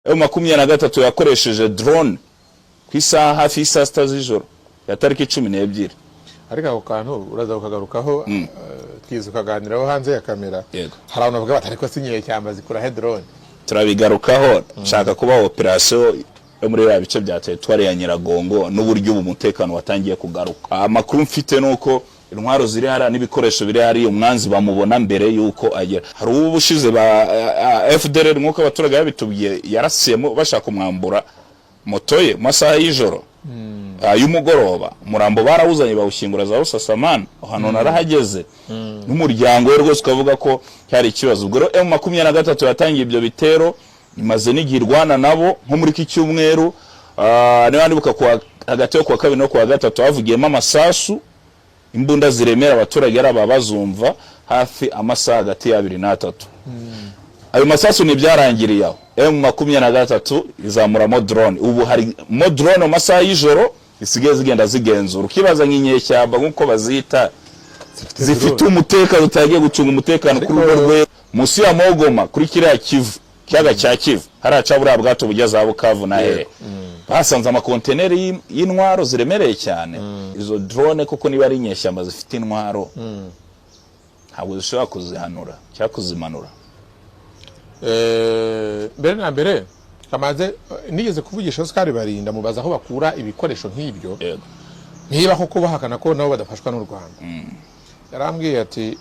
M23 yakoresheje drone ku isaha hafi y'isaa 6 z'ijoro ya tariki 12. Ariko ako kantu uraza ukagarukaho, twiza ukaganiraho hanze ya kamera. Yego. Hari abantu bavuga bati: "Ariko si inyeshyamba zikura he drone?" Turabigarukaho. Nshaka kuba operation yo muri biriya bice bya teritwari ya Nyiragongo n'uburyo ubu umutekano watangiye kugaruka. Amakuru mfite ni uko intwaro ziri hariya n'ibikoresho biri hariya, umwanzi bamubona mbere y'uko agera. Hari ubu bushize ba FDLR, nk'uko abaturage babitubwiye, yarasiyemo bashaka kumwambura moto ye mu masaha y'ijoro, y'umugoroba. Umurambo barawuzanye bawushyingura za Busasamana. Ahantu narahageze n'umuryango we rwose, ukavuga ko cyari ikibazo. Ubwo rero M23 yatangiye ibyo bitero, imaze n'igihe irwana nabo. Nko muri iki cyumweru, niba ndibuka, kuwa hagati yo kuwa kabiri no kuwa gatatu havugiyemo amasasu, imbunda ziremera, abaturage ari aba bazumva hafi amasaha hagati ya 2 n'atatu. Ayo masasu ntibyarangiriye aho, M23 izamuramo drone. Ubu harimo drone mu masaha y'ijoro zisigaye zigenda zigenzura. Ukibaza nk'inyeshyamba, nk'uko bazita, zifite umutekano utagiye gucunga umutekano kuri urwo rwego munsi ya Mogoma, kuri kiriya Kivu, kiyaga cya Kivu, hariya ca buriya bwato bujya za Bukavu na hehe, basanze amakonteneri y'intwaro ziremereye cyane. Izo drone koko, niba ari inyeshyamba zifite intwaro, ntabwo zishobora kuzihanura cyangwa kuzimanura. Mbere na mbere kamaze nigeze kuvugisha Oscar Barinda, mubaza aho bakura ibikoresho nk'ibyo, niba koko bahakana ko nabo badafashwa n'u Rwanda. Yarambwiye ati: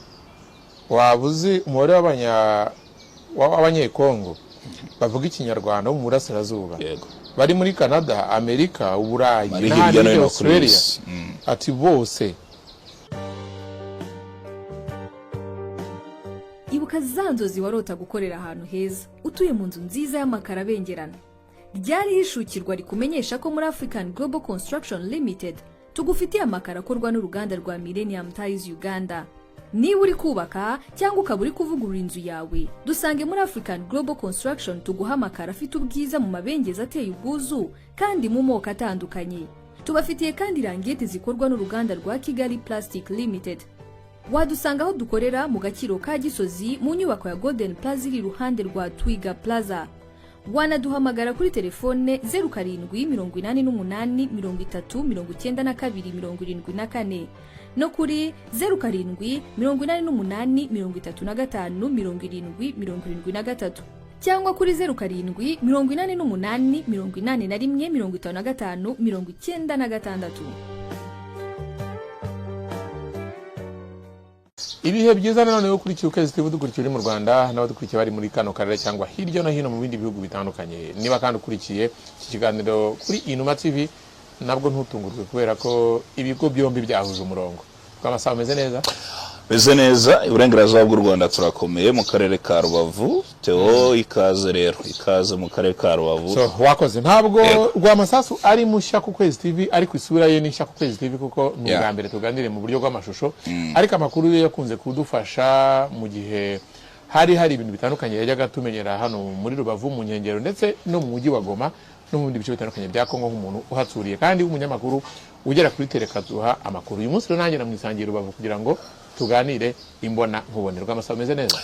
"Waba uzi umubare w'Abanyekongo bavuga Ikinyarwanda bo mu burasirazuba bari muri Canada, Amerika, Uburayi bari n'ahandi hirya no hirya, hino kuri Australia?" isi. Ati: "Bose." Ibuka za nzozi warota gukorera ahantu heza, utuye mu nzu nziza y'amakaro abengerana. Ryari hishukirwa rikumenyesha ko muri African Global Construction Limited tugufitiye amakaro akorwa n'uruganda rwa Millennium Tiles Uganda. Niba uri kubaka cyangwa ukaba uri kuvugurura inzu yawe, dusange muri African Global Construction tuguha amakaro afite ubwiza mu mabengeza ateye ubwuzu kandi mu moko atandukanye. Tubafitiye kandi rangete zikorwa n'uruganda rwa Kigali Plastic Limited. Wadusanga aho dukorera mu Gaciro ka Gisozi, mu nyubako ya Golden Plaza iri iruhande rwa Twiga Plaza. Wanaduhamagara kuri telefone 0788309274 no kuri 0788357073 cyangwa kuri 0788815596. Ibihe byiza nanone ukurikiye Ukwezi TV, dukurikiye uri mu Rwanda n'abadukurikiye bari muri kano karere cyangwa hirya no hino mu bindi bihugu bitandukanye. Niba kandi ukurikiye iki kiganiro kuri Inuma TV, nabwo ntutungurwe kubera ko ibigo byombi byahuje umurongo. Rw'amasaha, ameze neza? Meze neza. Iburengerazuba bw'u Rwanda turakomeye, mu karere ka Rubavu. Theo, ikaze rero, ikaze mu karere ka Rubavu. So wakoze. Ntabwo Yego. Rwamasasu ari mushya ku Kwezi TV, ariko isura ye ni nshya ku Kwezi TV, kuko ni ubwa mbere tuganiriye mu buryo bw'amashusho. Ariko amakuru ye yakunze kudufasha mu gihe hari ibintu bitandukanye yajyaga tumenyera hano muri Rubavu, mu nkengero, ndetse no mu mujyi wa Goma no mu bindi bice bitandukanye bya Kongo, nk'umuntu uhaturiye kandi w'umunyamakuru ugera kuri tereka duha amakuru. Uyu munsi rero nanjye namwisangiye Rubavu kugira ngo tuganire imbona nkubone. Rwamasasu, ameze neza?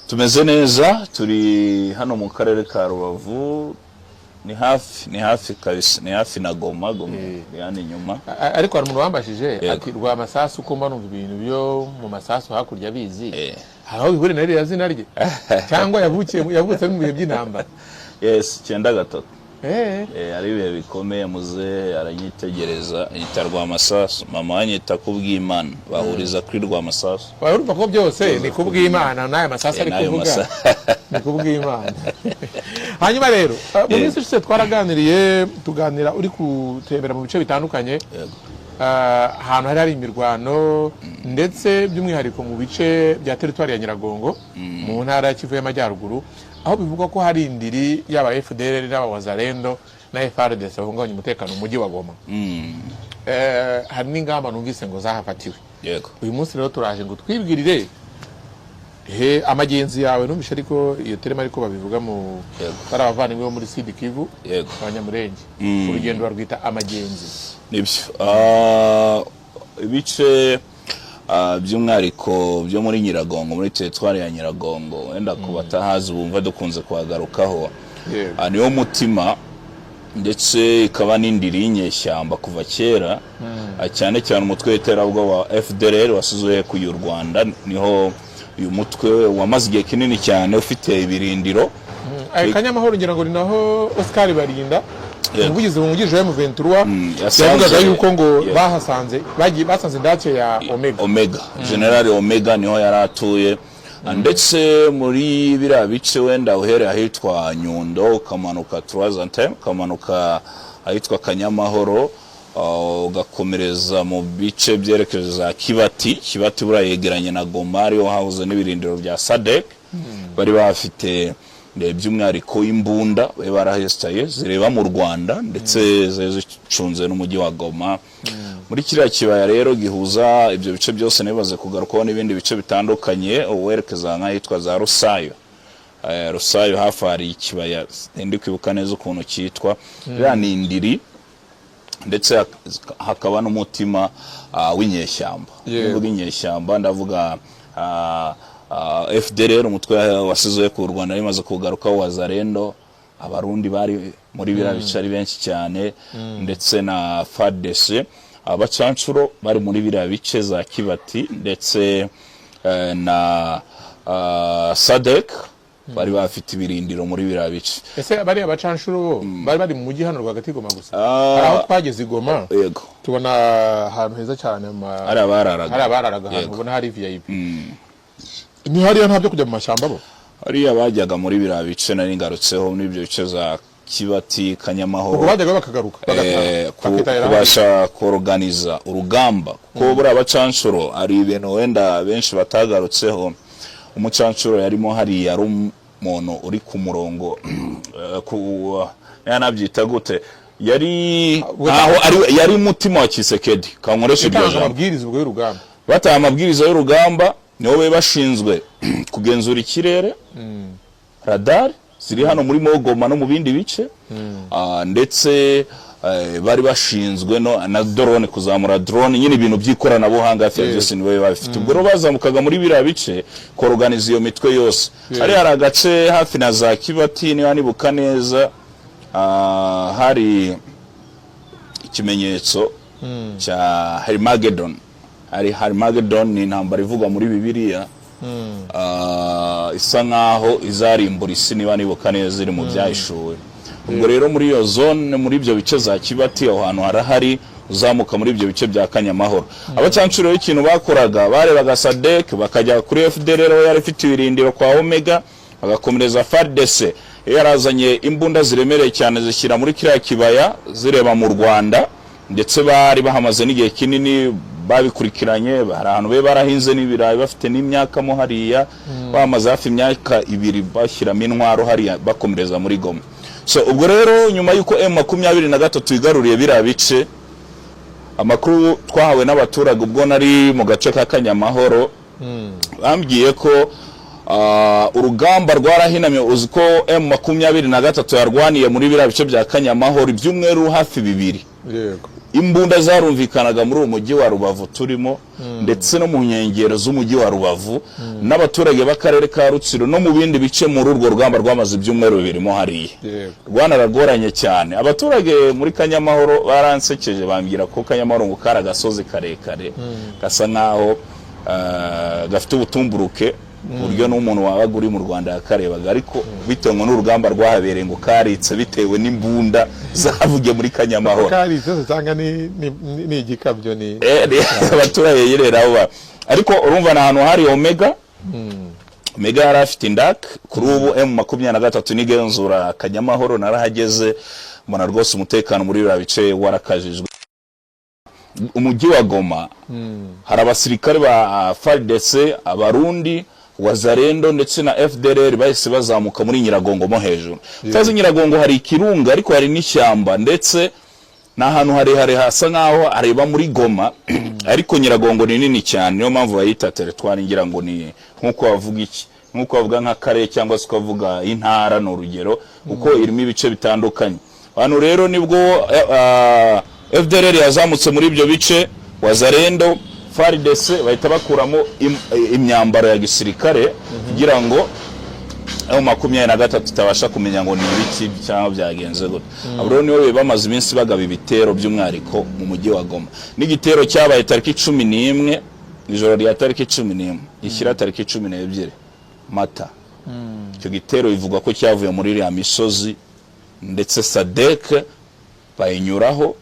Tumeze neza, turi hano mu karere ka Rubavu, ni hafi, ni hafi kabisa, ni hafi na Goma. Goma iri hano inyuma. Ariko hari umuntu wambajije ati: "Rwamasasu, ko mba numva ibintu byo mu masasu hakurya bizi, hari aho bihuriye na ririya zina rye, cyangwa yavutse mu bihe by'intambara?" Yes, 93. Ari ibihe bikomeye. Muze aranyitegereza yita Rwamasasu, mama anyita Kubw'Imana, bahuriza kuri Rwamasasu. Waba urumva ko byose ni kubw'Imana, n'aya masasu ari n'ayo kuvuga ni kubw'Imana. Hanyuma rero mu minsi ishize twaraganiriye, tuganira uri gutembera mu bice bitandukanye, ahantu hari imirwano, ndetse by'umwihariko mu bice bya teritwari ya Nyiragongo mu ntara ya Kivu y'Amajyaruguru, aho bivugwa ko hari indiri y'aba FDLR n'aba Wazalendo na FARDC bahungabanya umutekano mu mujyi wa Goma. Hari n'ingamba numvise ngo zahafatiwe. Uyu munsi rero turaje ngo twibwirire he amagenzi yawe numvise, ariko iyo terema ariko babivuga mu bari abavandimwe bo muri Sud Kivu, Abanyamurenge, urugendo barwita amagenzi. Nibyo. Ibice by'umwihariko byo muri Nyiragongo, muri teritwari ya Nyiragongo, wenda ku batahazi bumva dukunze kuhagarukaho. Niwo mutima ndetse ikaba n'indiri y'inyeshyamba kuva kera. Cyane cyane umutwe w'iterabwoba wa FDLR wasize uhekuye u Rwanda. Niho uyu mutwe wamaze igihe kinini cyane ufite ibirindiro. Kanyamahoro ngira ngo ni naho Oscar Barinda, umuvugizi wungirije wa M23, yavugaga yuko ngo bahasanze, bagiye basanze indake ya Omega. Omega, General Omega niho yari atuye. Ndetse muri biriya bice, wenda uhereye ahitwa Nyundo, ukamanuka Troisième, ukamanuka ahitwa Kanyamahoro, ugakomereza mu bice byerekeza Kibati. Kibati buriya yegeranye na Goma, ariho hahoze n'ibirindiro bya SADC. Bari bafite by'umwihariko imbunda bari barahesitaye zireba mu Rwanda, ndetse zari zicunze n'umujyi wa Goma. Muri kiriya kibaya rero gihuza ibyo bice byose, ntibaze kugarukaho n'ibindi bice bitandukanye, uwerekeza nk'ahitwa za Rusayo. Rusayo hafi hari ikibaya, ndi kwibuka neza ukuntu cyitwa. Iriya ni indiri ndetse hakaba n'umutima w'inyeshyamba. Ndavuga inyeshyamba, ndavuga FDLR, umutwe wasize ku Rwanda rimaze kugarukaho, Wazalendo, Abarundi bari muri biriya bice ari benshi cyane, ndetse na FARDC, abacancuro bari muri biriya bice za Kibati, ndetse na SADC bari bafite ibirindiro muri biriya bice. Ese bariya bacanshuro bo bari bari mu mujyi hano rwagati i Goma gusa? Hari aho twageze i Goma, tubona ahantu heza cyane hari abararaga. Hari abararaga ahantu ubona hari VIP. Ni hariya, nta byo kujya mu mashyamba bo? Hariya bajyaga muri biriya bice nari ngarutseho, muri ibyo bice za Kibati, Kanyamahoro. Ubwo bajyaga bakagaruka, bagataha, bakitahira. Kubasha koroganiza urugamba, kuko buriya bacanshuro hari ibintu wenda benshi batagarutseho. Umucanshuro yarimo hariya ari umuntu uri ku murongo, nabyita gute, yari nkaho ari yari umutima wa Tshisekedi, kankoresha iryo itanga jambo. Amabwiriza ubwo y'urugamba. Bataha amabwiriza y'urugamba, nibo bari bashinzwe kugenzura ikirere, radar ziri hano muri Goma no mu bindi bice. Ndetse bari bashinzwe no na drone, kuzamura drone nyine, ibintu by'ikoranabuhanga hafi ya byose nibo bari babifite. Ubwo rero bazamukaga muri biriya bice koroganiza iyo mitwe yose. Hari agace hafi na za Kibati, niba nibuka neza, hari ikimenyetso cya Harmagedon. Hari Harmagedon, ni intambara ivugwa muri Bibiliya, isa nkaho izarimbura isi, niba nibuka neza iri mu Byahishuwe. Ubwo rero muri iyo zone, muri ibyo bice za Kibati, aho hantu harahari, uzamuka muri ibyo bice bya Kanyamahoro. Abacancuro ikintu bakoraga, barebaga SADC, bakajya kuri FDLR aho yari ifite ibirindiro kwa Omega, bagakomereza FARDC iyo yarazanye imbunda ziremereye cyane, zishyira muri kiriya kibaya zireba mu Rwanda. Ndetse bari bahamaze n'igihe kinini babikurikiranye. Hari ahantu be barahinze n'ibirayi, bafite n'imyaka mo hariya, bamaze hafi imyaka 2 bashyiramo intwaro hariya, bakomereza muri Goma. So ubwo rero nyuma y'uko M23 igaruriye biriya bice, amakuru twahawe n'abaturage ubwo nari mu gace ka Kanyamahoro, bambwiye ko urugamba rwarahinamye. Uzi ko M23 yarwaniye muri biriya bice bya Kanyamahoro ibyumweru hafi 2. Imbunda zarumvikanaga muri uwo mujyi wa Rubavu turimo, ndetse no mu nkengero z'umujyi wa Rubavu n'abaturage b'akarere ka Rutsiro no mu bindi bice. Muri urwo rugamba rwamaze ibyumweru 2 mo hariya, rwanaragoranye cyane. Abaturage muri Kanyamahoro baransekeje, bambwira ko Kanyamahoro ngo kari agasozi karekare gasa nkaho gafite ubutumburuke, ku buryo n'umuntu wabaga uri mu Rwanda yakarebaga, ariko bitewe ngo n'urugamba rwahabereye ngo karitse bitewe n'imbunda zavugiye muri Kanyamahoro. Karitse se cyangwa ni igikabyo ni? Abaturage nyine nabo ariko urumva ni ahantu hari Omega. Omega yari afite indak. Kuri ubu M23 nigenzura Kanyamahoro. Narahageze, mbona rwose umutekano muri biriya bice warakajijwe. Umujyi wa Goma hari abasirikare ba FARDC, Abarundi, Wazalendo ndetse na FDLR bahise bazamuka muri Nyiragongo mo hejuru. Utazi Nyiragongo, hari ikirunga ariko hari n'ishyamba, ndetse ni ahantu harehare hasa nkaho areba muri Goma, ariko Nyiragongo ni nini cyane, niyo mpamvu bayita territoire. Ngira ngo ni nk'uko bavuga iki, nk'uko bavuga nk'akarere cyangwa se ukavuga intara, ni urugero, kuko irimo ibice bitandukanye. Hano rero nibwo FDLR yazamutse muri ibyo bice, Wazalendo, FARDC, bahita bakuramo imyambaro ya gisirikare kugira ngo M23 itabasha kumenya ngo ni ibiki cyangwa byagenze gute. Abo rero nibo bamaze iminsi bagaba ibitero, by'umwihariko mu mujyi wa Goma, n'igitero cyabaye tariki 11, ijoro rya tariki 11 ishyira tariki 12 Mata. Icyo gitero bivugwa ko cyavuye muri iriya misozi, ndetse SADC bayinyuraho,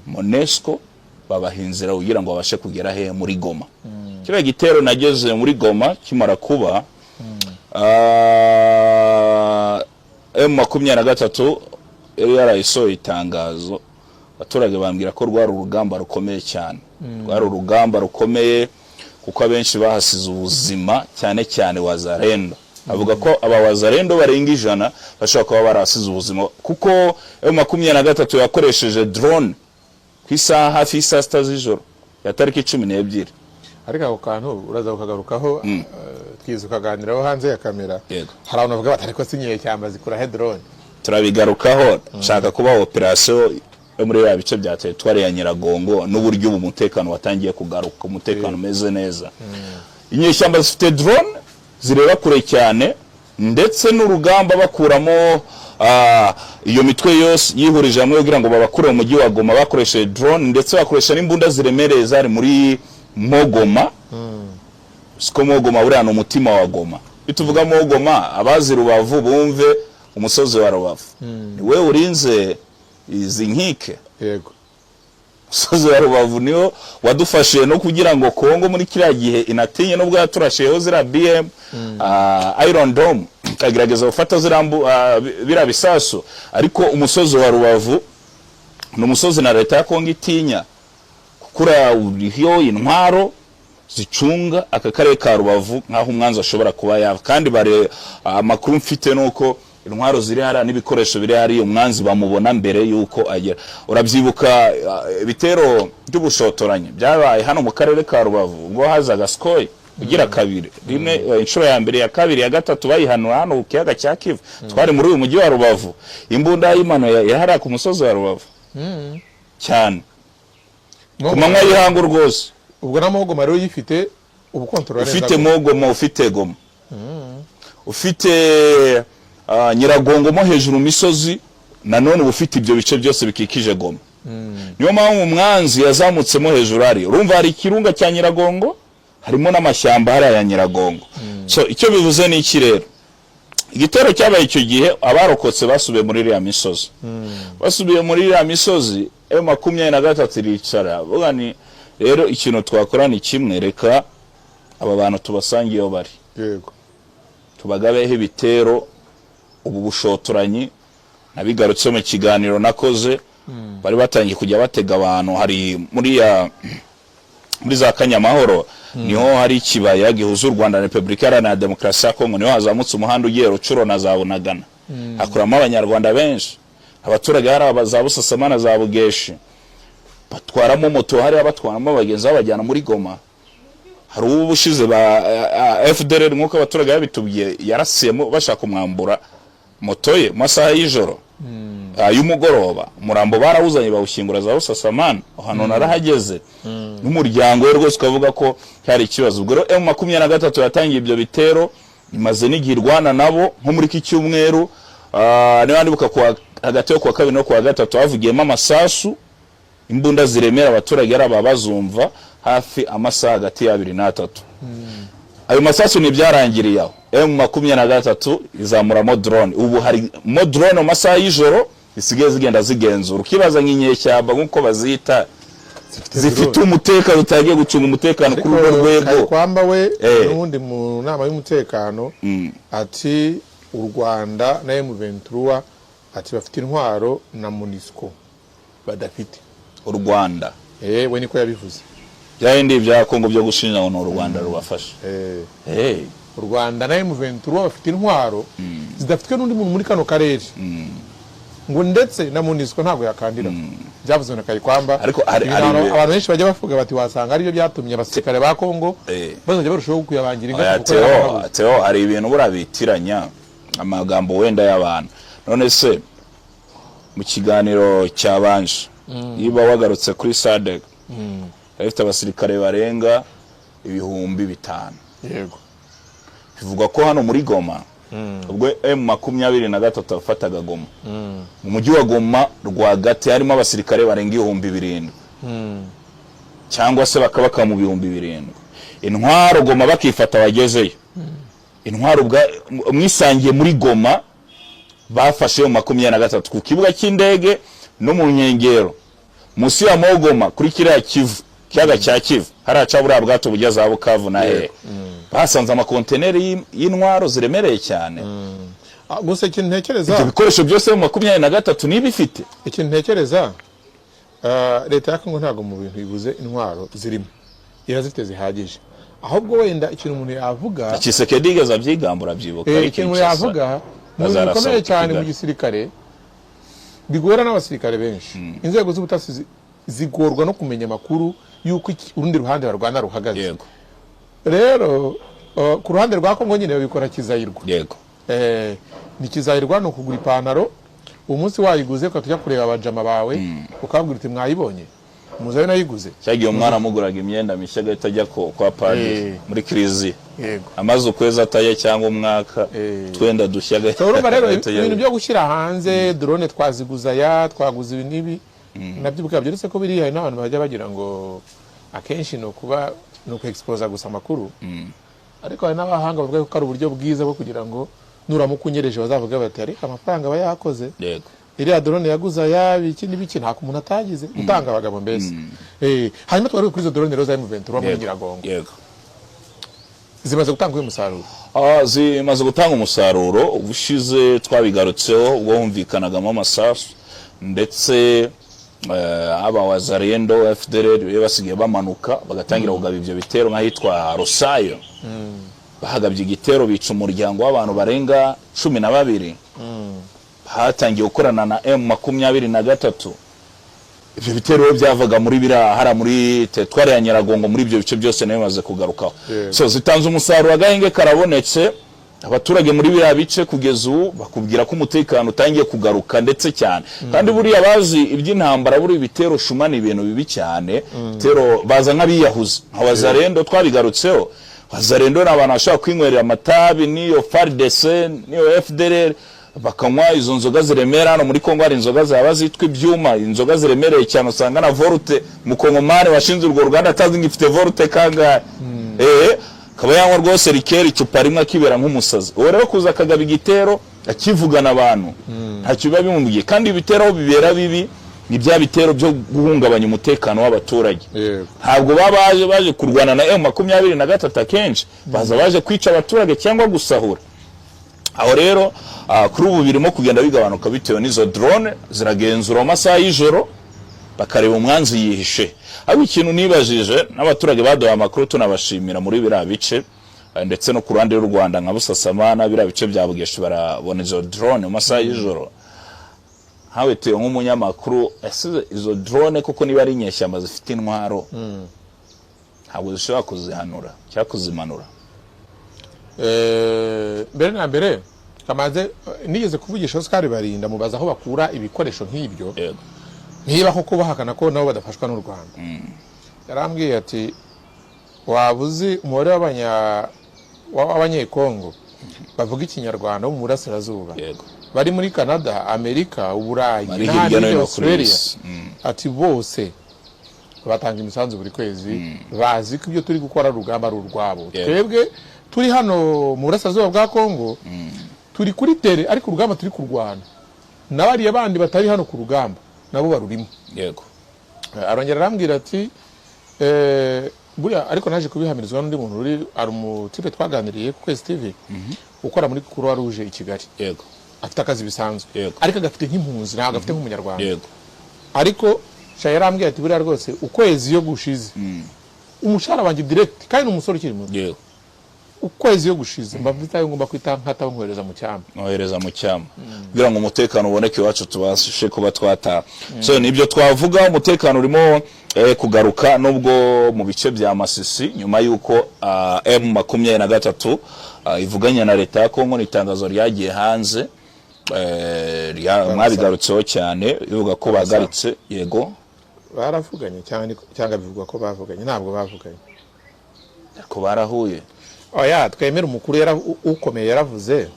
MONUSCO babaha inzira kugira ngo babashe kugera he? Muri Goma. Kiriya gitero nageze muri Goma kimara kuba, M23 yari yarayisohoye itangazo. Abaturage bambwira ko rwari urugamba rukomeye cyane, rwari urugamba rukomeye kuko abenshi bahasize ubuzima, cyane cyane Wazalendo. Avuga ko aba Wazalendo barenga 100 bashobora kuba barahasize ubuzima, kuko M23 yakoresheje drone ku isaha hafi y'isaa 6 z'ijoro ya tariki 12. Ariko ako kantu uraza ukagarukaho, twiza ukaganiraho hanze ya kamera. Yego. Hari abantu bavuga bati: "Ariko si inyeshyamba zikura he drone?" Turabigarukaho. Nshaka kuba operasiyo yo muri biriya bice bya teritwari ya Nyiragongo n'uburyo ubu umutekano watangiye kugaruka, umutekano umeze neza. Inyeshyamba zifite drone zireba kure cyane, ndetse n'urugamba bakuramo iyo mitwe yose yihurije hamwe kugira ngo babakure mu mujyi wa Goma, bakoresheje drone, ndetse bakoresha n'imbunda ziremereye zari muri Mogoma. Siko Mogoma buriya ni umutima wa Goma. Iyo tuvuga Mogoma, abazi Rubavu bumve umusozi wa Rubavu, ni we urinze izi nkike. Umusozi wa Rubavu niwo wadufashije no kugira ngo Kongo muri kiriya gihe inatinye, nubwo yaturashiyeho ziriya BM, Iron Dome, ikagerageza gufata ziriya biriya bisasu, ariko umusozi wa Rubavu ni umusozi na leta ya Kongo itinya, kuko uriya uriho intwaro zicunga aka karere ka Rubavu nk'aho umwanzi ashobora kuba yava. Kandi bare amakuru mfite nuko intwaro ziri hariya n'ibikoresho biri hariya, umwanzi bamubona mbere y'uko agera. Urabyibuka ibitero by'ubushotoranyi byabaye hano mu karere ka Rubavu, ubwo hazaga Sukhoi ugira kabiri rimwe, inshuro ya mbere, ya kabiri, ya gatatu, bayihanura hano ku kiyaga cya Kivu. Twari muri uyu mujyi wa Rubavu, imbunda y'imanuye yahariya ku musozi wa Rubavu cyane ku manywa y'ihangu rwose. Ubwo na Mogoma rero uyifite ubu controla neza. Ufite Mogoma, ufite Goma, ufite Nyiragongo mo hejuru mu misozi, nanone uba ufite ibyo bice byose bikikije Goma. Niyo mpamvu umwanzi yazamutsemo hejuru, hari urumva hari ikirunga cya Nyiragongo, harimo n'amashyamba hariya ya Nyiragongo. So icyo bivuze ni iki rero? Igitero cyabaye icyo gihe, abarokotse basubiye muri iriya misozi. Basubiye muri iriya misozi, M23 iricara, vuga ni rero ikintu twakora ni kimwe: reka aba bantu tubasange iyo bari, tubagabeho ibitero. Ubu bushotoranyi nabigarutse mu kiganiro nakoze, bari batangiye kujya batega abantu. Hari muri za Kanyamahoro, niho hari ikibaya gihuza u Rwanda na Repubulika Iharanira Demokarasi ya Kongo, niho hazamutse umuhanda ugiye Rucuro na za Bunagana, hakuramo Abanyarwanda benshi. Abaturage hari aba za Busasama na za Bugeshi, batwaramo moto hariya, batwaramo abagenzi babajyana muri Goma. Hari ubu bushize ba FDLR, nk'uko abaturage babitubwiye, yarasiyemo bashaka kumwambura moto ye mu masaha y'ijoro, y'umugoroba. Umurambo barawuzanye bawushyingura za Busasamana. Ahantu narahageze n'umuryango we rwose, ukavuga ko cyari ikibazo. Ubwo rero M23 yatangiye ibyo bitero, imaze n'igihe irwana nabo. Nko muri iki cyumweru, niba ndibuka, kuwa hagati yo kuwa kabiri no kuwa gatatu havugiyemo amasasu, imbunda ziremera, abaturage ari aba bazumva hafi amasaha hagati y'2 n'atatu. Ayo masasu ntibyarangiriye aho, M23 izamuramo drone. Ubu harimo drone mu masaha y'ijoro zisigaye zigenda zigenzura, ukibaza nk'inyeshyamba nk'uko bazita zifite umutekano utagiye gucunga umutekano kuri urwo rwego. Kayikwamba we n'ubundi mu nama y'umutekano ati u Rwanda na M23, ati bafite intwaro na MONUSCO badafite. U Rwanda? We niko yabivuze. Bya bindi bya Kongo byo gushinja ngo ni u Rwanda rubafasha. U Rwanda na M23 bafite intwaro zidafitwe n'undi muntu muri kano karere, ngo ndetse na MONUSCO ntabwo yakandira. Byavuzwe na Kayikwamba. Ariko Ibi abantu benshi bajya bavuga bati wasanga aribyo byatumye abasirikare ba Kongo bazajya barushaho kuyabangira Oya, ingata kuko Theo, yarababuze. Theo, hari ibintu buriya bitiranya amagambo wenda y'abantu. None se mu kiganiro cyabanje niba wagarutse kuri SADC, ifite abasirikare barenga 5000, bivugwa ko hano muri Goma Ubwo M23 yafataga Goma, mu mujyi wa Goma rwagati harimo abasirikare barenga 7000 cyangwa se bakabaka mu 7000. Intwaro Goma bakifata bagezeyo, intwaro mwisangiye muri Goma bafashe mu 23 ku kibuga cy'indege no mu nkengero munsi ya Mogoma kuri kiriya Kivu, kiyaga cya Kivu, hariya buriya bwato bujya za Bukavu na hehe, bahasanze amakonteneri y'intwaro ziremereye cyane. Gusa ikintu ntekereza, Ibyo bikoresho byose mu 23 niba ifite. Ikintu ntekereza, leta ya Kongo ntabwo mu bintu bibuze intwaro zirimo, irazifite zihagije. Ahubwo wenda ikintu umuntu yavuga, Tshisekedi yigeze abyigambura, byibuka ari ikintu umuntu Kinshasa. yavuga mu bintu Bazarasaba bikomeye cyane mu Kigali. gisirikare bigora n'abasirikare benshi, inzego z'ubutasi zigorwa no kumenya amakuru y'uko urundi ruhande barwana ruhagaze. Rero ku ruhande rwa Kongo nyine babikora kizayirwa. Ni kizayirwa, ni ukugura ipantaro umunsi wayiguze, ukajya tujya kureba abajama bawe, ukababwira uti: "Mwayibonye? Muzabe nayiguze." Cyagiye umwana amuguraga imyenda mishya, agahita ajya kwa padiri muri kiliziya, amaze ukwezi atajya cyangwa umwaka, twenda dushya, So, urumva rero agahita ajya. ibintu byo gushyira hanze drone, twaziguza aya, twaguze ibi n'ibi, nabyo ubwabyo, uretse ko biriya hari n'abantu bajya bagira ngo akenshi ni ukuba ni uku expose gusa amakuru, ariko hari n'abahanga bavuga ko ari uburyo bwiza bwo kugira ngo nuramuka unyereje bazavuga bati: "Ariko amafaranga aba yakoze, iriya drone yaguze aya, iki n'ibiki, nta umuntu atagize gutanga abagabo mbese." Hanyuma twari kuri izo drone rero za M23 muri Nyiragongo, zimaze gutanga uyu musaruro? Zimaze gutanga umusaruro. Ubushize twabigarutseho ubwo humvikanagamo amasasu, ndetse aba Wazalendo, FDLR bari basigaye bamanuka bagatangira kugaba ibyo bitero nk'ahitwa Rusayo. Bahagabye igitero, bica umuryango w'abantu barenga 12. Hatangiye gukorana na M23. Ibyo bitero rero byavaga muri biriya hariya muri teritwari ya Nyiragongo, muri ibyo bice byose nayo bimaze kugarukaho. So zitanze umusaruro, agahenge karabonetse. Abaturage muri biriya bice kugeza ubu bakubwira ko umutekano utangiye kugaruka ndetse cyane. Kandi buriya bazi iby'intambara, buriya ibitero shuma ni ibintu bibi cyane. Ibitero baza nk'abiyahuzi, nka Wazalendo twabigarutseho. Wazalendo ni abantu bashobora kwinywerera amatabi n'iyo FARDC n'iyo FDLR, bakanywa izo nzoga ziremera. Hano muri Kongo hari inzoga zaba zitwa ibyuma, inzoga ziremereye cyane, usanga na volt mukongomani washinze urwo ruganda atazi ngo ifite volt kangahe, akaba yanywa rwose liqueur icupa rimwe akibera nk'umusazi. Uwo rero kuza akagaba igitero akivugana abantu, ntacyo biba bimubwiye. Kandi ibitero aho bibera bibi ni bya bitero byo guhungabanya umutekano w'abaturage. Ntabwo baba baje kurwana na M23, akenshi baza baje kwica abaturage cyangwa gusahura. Aho rero kuri ubu birimo kugenda bigabanuka bitewe n'izo drone ziragenzura mu masaha y'ijoro, bakareba umwanzi yihishe. Ariko ikintu nibajije, n'abaturage baduhaye amakuru tunabashimira muri biriya bice, ndetse no ku ruhande rw'u Rwanda nka Busasamana, biriya bice bya Bugeshi, barabona izo drone mu masaha y'ijoro. Nkawe tuye nk'umunyamakuru, ese izo drone koko niba ari inyeshyamba zifite intwaro, ntabwo zishobora kuzihanura cyangwa kuzimanura? Mbere na mbere kamaze nigeze kuvugisha Oscar Barinda, mubaza aho bakura ibikoresho nk'ibyo, niba koko bahakana ko nabo badafashwa n'u Rwanda. Yarambwiye ati: "Waba uzi umubare w'abanyekongo bavuga Ikinyarwanda bo mu burasirazuba bari muri Canada, Amerika, Uburayi Bari n'ahandi hirya no hirya, hino kuri iyi Australia?" si. Ati: "Bose batanga imisanzu buri kwezi, bazi ko ibyo turi gukora ari urugamba, ari urwabo. Twebwe turi hano mu burasirazuba bwa Kongo, turi kuri terrain, ariko urugamba turi kurwana na bariya bandi batari hano ku rugamba nabo barurimo." Arongera arambwira ati buriya ariko naje kubihamirizwa n'undi muntu uri, ari umutipe twaganiriye ku Kwezi TV, ukora muri Croix Rouge i Kigali. Afite akazi bisanzwe, ariko agafite nk'impunzi, ntabwo afite nk'umunyarwanda. Ariko sha yarambwiye ati: "Buriya rwose ukwezi iyo gushize, umushahara wanjye direct," kandi ni umusore ukiri muto, "ukwezi iyo gushize mba mfite ayo ngomba kwita nkataho nkohereza mu cyama." Nohereza mu cyama kugira ngo umutekano uboneke iwacu, tubashe kuba twataha. So nibyo twavuga, umutekano urimo kugaruka, nubwo mu bice bya Masisi, nyuma y'uko M23 ivuganye na leta ya Kongo, ni itangazo ryagiye hanze, mwabigarutseho cyane, bivuga ko bahagaritse. Yego. Baravuganye cyane cyangwa bivugwa ko bavuganye? Ntabwo bavuganye. Ko barahuye. Oya, twemere umukuru ukomeye yaravuze.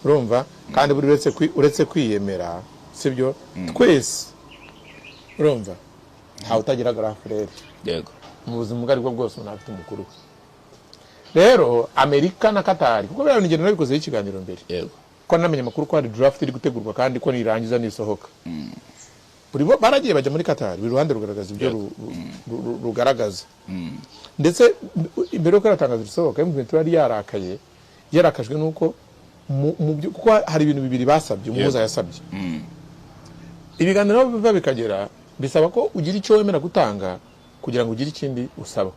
Urumva, kandi buri uretse kwiyemera, sibyo, twese, urumva, ntawe utagira grand frère. Mu buzima ubwo aribwo bwose umuntu afite umukuru we. Rero Amerika na Katari, kuko biriya bintu ngenda nabikozeho ikiganiro mbere, ko namenye amakuru ko hari draft iri gutegurwa kandi ko nirangiza nisohoka, buri bo baragiye bajya muri Katari, buri ruhande rugaragaza ibyo rugaragaza. Ndetse mbere yuko iriya tangazo risohoka, M23 yari yarakaye, yarakajwe nuko kuko hari ibintu bibiri basabye, umuhuza yasabye. Ibiganiro aho biva bikagera bisaba ko ugira icyo wemera gutanga kugira ngo ugire ikindi usaba.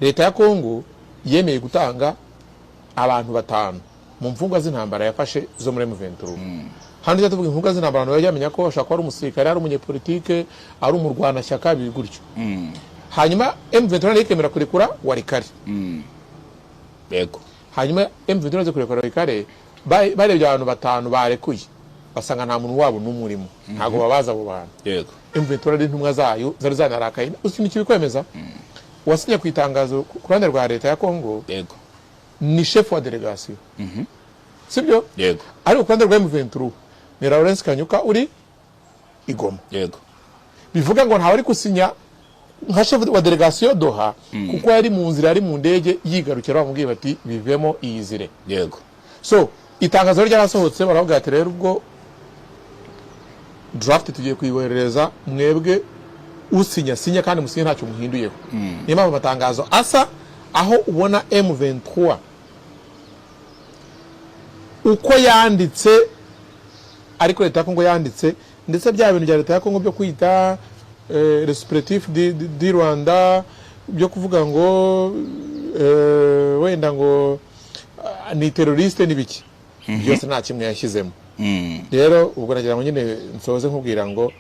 Leta ya Kongo yemeye gutanga abantu batanu mu mfungwa z'intambara yafashe zo muri M23. Hano tujya tuvuga imfungwa z'intambara, abantu bajya bamenya ko ashobora kuba ari umusirikare, ari umunyepolitike, ari umurwanashyaka, biri gutyo. Hanyuma M23 nayo ikemera kurekura Walikale. Hanyuma M23 imaze kurekura Walikale, barebye abantu batanu barekuye, basanga nta muntu wabo n'umwe urimo, ntabwo babazi abo bantu. M23 ari intumwa zayo zari zanarakaye. Uzi ikintu kibikwemeza? Uwasinye ku itangazo ku ruhande rwa leta ya Kongo ni chef wa delegation, sibyo? Yego. Ariko ku ruhande rwa M23 ni Lawrence Kanyuka uri i Goma. Bivuga ngo ntawe ari gusinya nka chef wa delegation Doha, kuko yari mu nzira, yari mu ndege yigarukira, bamubwiye bati: "Bivemo, iyizire." So itangazo ryarasohotse, baravuga ati: "Rero ubwo draft tugiye kuyiboherereza mwebwe, usinya sinya kandi musinye ntacyo muhinduyeho." Niyo mpamvu amatangazo asa aho ubona M23 uko yanditse, ariko leta ya Kongo yanditse, ndetse bya bintu bya leta ya Kongo byo kwita supplétif du Rwanda, byo kuvuga ngo wenda ngo ni terroriste n'ibiki byose, nta kimwe yashyizemo. Rero ubwo nagira ngo nyine nsoze nkubwira ngo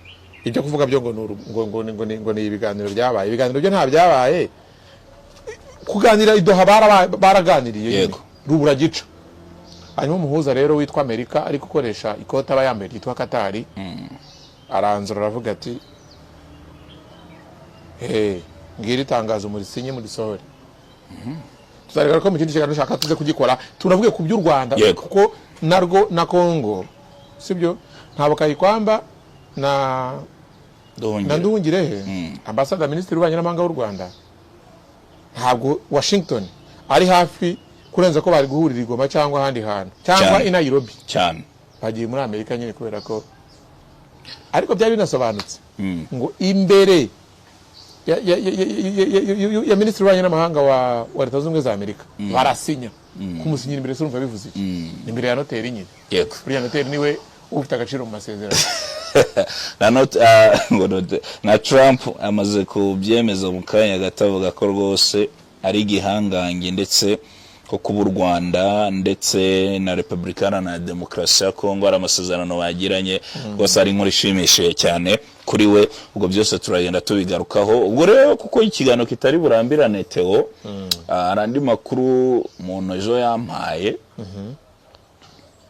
ibyo kuvuga byo ngo ni uru- ngo ngo ngo ni ngo ni ibiganiro byabaye, ibiganiro byo nta byabaye. Kuganira i Doha baraganiriye nyine. Rubura gica. Hanyuma umuhuza rero witwa Amerika, ari gukoresha ikota aba yambaye ryitwa Katari, aranzura aravuga ati: "Hey, ngira itangazo murisinye, murisohore." Tuzagaragara ko mu kindi kiganiro ushaka tuze kugikora, tunavuge ku by'u Rwanda, kuko narwo na Kongo, sibyo, ntabwo Kayikwamba na Nduhungire. Nduhungirehe, ambasada, minisitiri w'ububanyi n'amahanga w'u Rwanda, ntabwo Washington ari hafi kurenza ko bari guhurira i Goma cyangwa ahandi hantu cyangwa i Nairobi. Bagiye muri Amerika nyine kubera ko, ariko byari binasobanutse ngo imbere ya minisitiri w'ububanyi n'amahanga wa Leta Zunze Ubumwe za Amerika barasinya. Kumusinyira imbere se urumva bivuze iki? Ni imbere ya noteri nyine. Uriya noteri niwe ufite agaciro mu masezerano. Na not, ngo na Trump amaze kubyemeza mu kanya gato, avuga ko rwose ari igihangange, ndetse ko kuba u Rwanda ndetse na Repubulika Iharanira Demokarasi ya Kongo hari amasezerano bagiranye, rwose ari inkuru ishimishije cyane kuri we. Ubwo byose turagenda tubigarukaho. Ubwo rero kuko ikiganiro kitari burambirane, Theo, hari andi makuru umuntu ejo yampaye,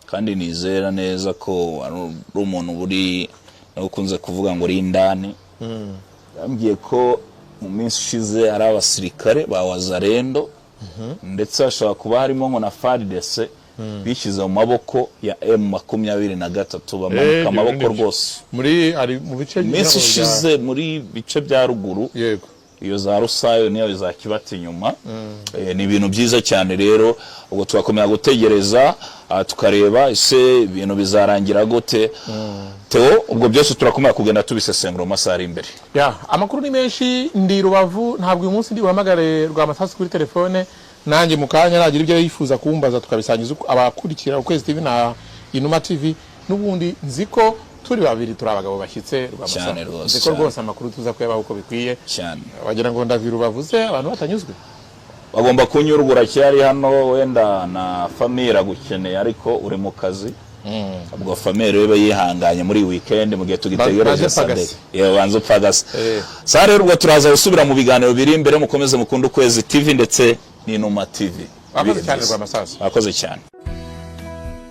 kandi nizera neza ko ari umuntu uri nawe ukunze kuvuga ngo uri indani. Yambwiye ko mu minsi ishize hari abasirikare ba Wazalendo, ndetse hashobora kuba harimo ngo na FARDC, bishyize mu maboko ya M23, bamanika amaboko rwose. Muri ari mu bice Mu minsi ishize muri bice bya ruguru, iyo za Rusayo niyo za Kibati inyuma. Ni ibintu byiza cyane. Rero ubwo tugakomeza gutegereza, tukareba ese ibintu bizarangira gute, Theo. Ubwo byose turakomeza kugenda tubisesengura mu masaha ari imbere. Ya, amakuru ni menshi. Ndi Rubavu, ntabwo uyu munsi ndi buhamagare Rwamasasu kuri telefone. Nanjye mu kanya nagira ibyo yifuza kumbaza, tukabisangiza abakurikira Ukwezi TV na Inuma TV. N'ubundi nzi ko turi babiri, turi abagabo bashyitse, Rwamasasu. Cyane rwose, Nzi ko cyane. rwose amakuru tuza kuyabaha uko bikwiye. Wagira ngo ndavi Rubavu se abantu batanyuzwe. Bagomba kunyurwa. Uracyari hano, wenda na famille iragukeneye, ariko uri mu kazi. Ubwo famille rero iba yihanganye muri iyi weekend mu gihe tugitegereje Banze Sunday. pagasi. Yewe, banze upfagase. Sa rero ubwo turaza gusubira mu biganiro biri imbere. Mukomeze mukunde Ukwezi TV ndetse n'Inuma TV. Wakoze Ibihe cyane, byiza. Rwamasasu. Wakoze cyane.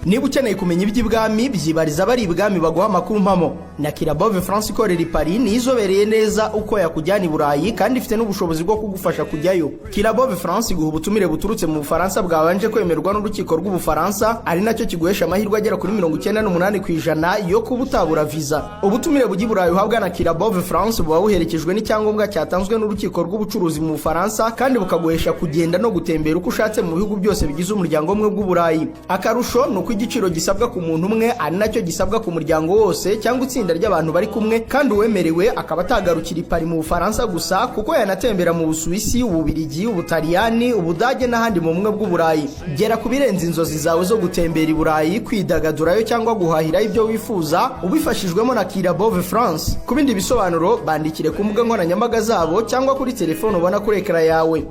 Niba ukeneye kumenya iby'ibwami, byibariza abari ibwami baguha amakuru mpamo. Na Kirabove France ikorera i Paris niyo izobereye neza uko yakujyana i Burayi, kandi ifite n'ubushobozi bwo kugufasha kujyayo. Kirabove France iguha ubutumire buturutse mu Bufaransa bwabanje kwemerwa n'urukiko rw'Ubufaransa, ari nacyo kiguhesha amahirwe agera kuri 98% yo kuba utabura viza. Ubutumire bujya i Burayi uhabwa na Kirabove France buba buherekejwe n'icyangombwa cyatanzwe n'urukiko rw'ubucuruzi mu Bufaransa, kandi bukaguhesha kugenda no gutembera uko ushatse mu bihugu byose bigize umuryango umwe bw'Uburayi. Akarusho ni uko igiciro gisabwa ku muntu umwe ari nacyo gisabwa ku muryango wose cyangwa itsinda ry'abantu bari kumwe, kandi uwemerewe akaba atagarukira i Paris mu Bufaransa gusa, kuko yanatembera mu Busuwisi, Ububirigi, Ubutaliyani, Ubudage n'ahandi mu bumwe bw'Uburayi. Gera ku birenze inzozi zawe zo gutembera i Burayi, kwidagadurayo cyangwa guhahirayo ibyo wifuza, ubifashijwemo na Kirabove France. Ku bindi bisobanuro, bandikire ku mbuga nkoranyambaga zabo cyangwa kuri telefone ubona kuri écran yawe.